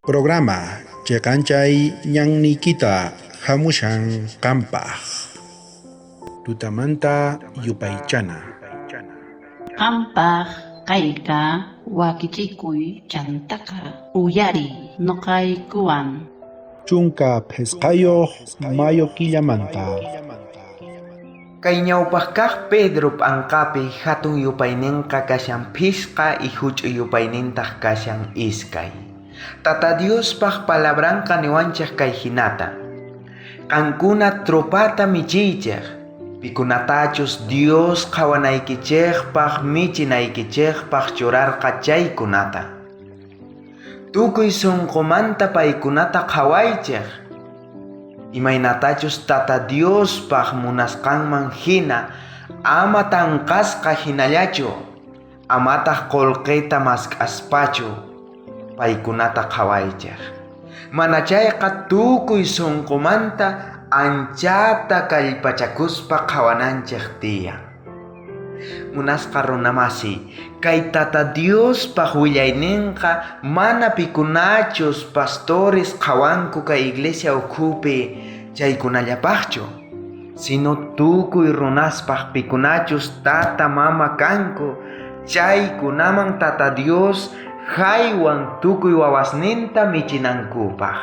Programa cheqanchay ñanniykita jamushan qampaj. Tutamanta yupaychana. Qampaj kayqa wakichikuy chantaqa uyariy noqaykuwan. 15 mayo killamanta. Kay ñawpaq kaq Pedro p'anqapi hatun yupaynenqa kashan phisqa y huch'uy yupaynintaq kashan 2. Tata Diospaq palabranqa niwanchej kay hinata. Qankuna tropata michiychej, pikunatachus Dios qhawanaykichejpaq michinaykichejpaq churarqa chaykunata. Tukuy sunqumanta paykunata qhawaychej, imaynatachus Tata Diospaq munasqanman hina, ama tanqasqa hinallachu, amataq qullqita mask'aspachu paykunata qhawaychej. Mana chayqa tukuy sunqumanta anchata kallpachakuspa qhawananchej tiyan. Munasqa runamasi, kay Tata Diospaq willayninqa mana pikunachus pastores qhawanku kay iglesia ukhupi chaykunallapaqchu, sino tukuy runaspaq pikunachus tata mama kanku chaykunaman Tata Dios jaywan tukuy wawasninta michinankupaq.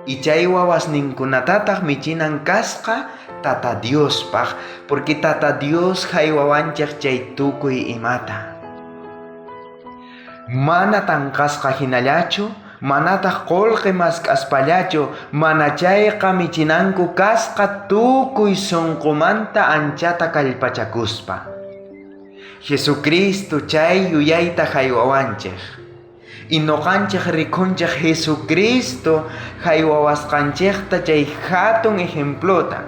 Y chay wawasninkunatataq michinan kasqa Tata Diospaq, porque Tata Dios jaywawanchej chay tukuy imata. Mana tanqasqa hinallachu, manataq qullqi mask'aspallachu, mana chayqa michinanku kasqa tukuy sunqumanta anchata kallpachakuspa. Jesucristo chay yuyayta jaywawanchej. Y noqanchej rikunchej Jesucristo jaywawasqanchejta chay hatun ejemplota.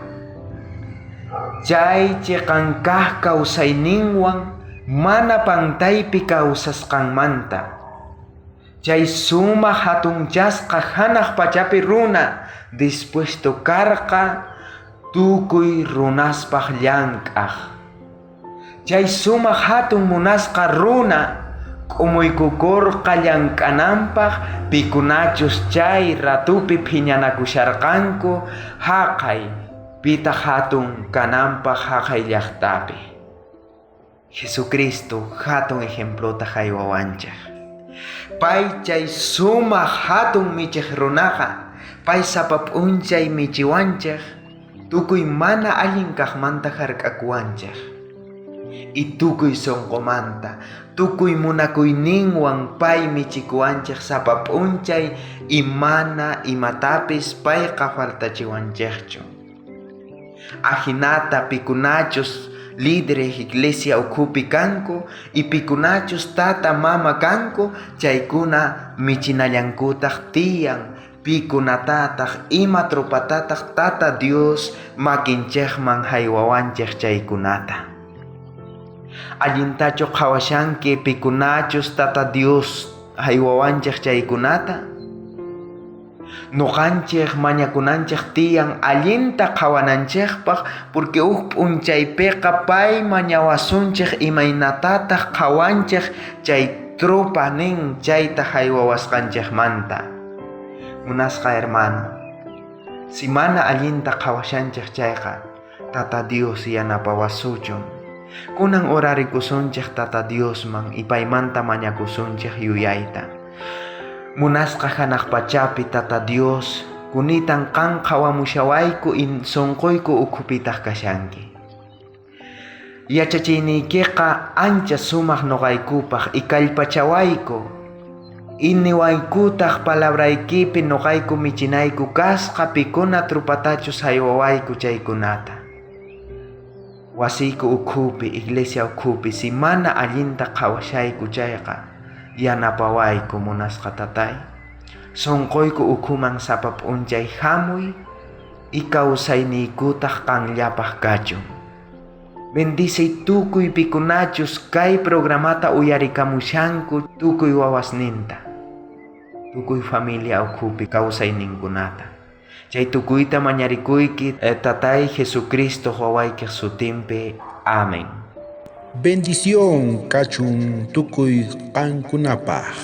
Chay cheqan kaq kawsayninwan mana pantaypi kawsasqanmanta. Chay sumaq hatunchasqa hanaq pachapi runa dispuesto karqa tukuy runaspaq llank'aj. Chay sumaq hatun munasqa runa k'umuykukorqa llank'ananpaq pikunachus chay ratupi phiñanakusharqanku jaqay pitaq hatun kananpaq jaqay llaqtapi. Jesucristo hatun ejemplota jaywawanchej. Pay chay sumaq hatun michej runaqa, pay sapa p'unchay michiwanchej, tukuy mana allin kaqmanta jark'akuwanchej. Y tukuy sunqumanta, tukuy munakuyninwan pay michikuwanchej sapa p'unchay y mana imatapis payqa faltachiwanchejchu. Ajinata pikunachus líderes iglesia ukhupi kanku y pikunachus tata mama kanku chaykuna michinallankutaq tiyan pikunatataq ima tropatataq Tata Dios makinchejman jaywawanchej chaykunata. Allintachu qhawashanki pikunachus Tata Dios jaywawanchej chaykunata? Noqanchej mañakunanchej tiyan allinta qhawananchejpaq, porque uj p'unchaypiqa pay mañawasunchej imaynatataq qhawanchej chay tropa nin chayta jaywawasqanchejmanta. Munasqa hermano, si mana allinta qhawashanchej chayqa, Tata Dios yanapawasuchun. Kunan orarikusunchej Tata Diosman y paymanta mañakusunchej yuyayta. Munasqa hanaq pachapi Tata Dios, kunitan qan qhawamushawayku y sunquyku ukhupitaq kashanki. Yachachiyniykiqa ancha sumaq noqaykupaq y kallpachawayku. Y niwaykutaq palabraykipi noqayku michinayku kasqa pikuna trupatachus jaywawayku chaykunata. Wasiyku ukhupi, iglesia ukhupi, si mana allinta qhawashayku chayqa, yanapawayku munasqa tatay. Sunquyku ukhuman sapa p'unchay hamuy y kawsayniykutaq qanllapaq kachun. Bendice tukuy pikunachus kay programata uyarikamushanku tukuy wawasninta, tukuy familia ukhupi kawsayninkunata. Chay tukuyta mañarikuyki Tatay Jesucristo wawaykiq sutinpi. Amén. Bendición kachun tukuy qankunapaj.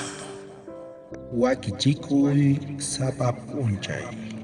Wakichikuy sapa p'unchay.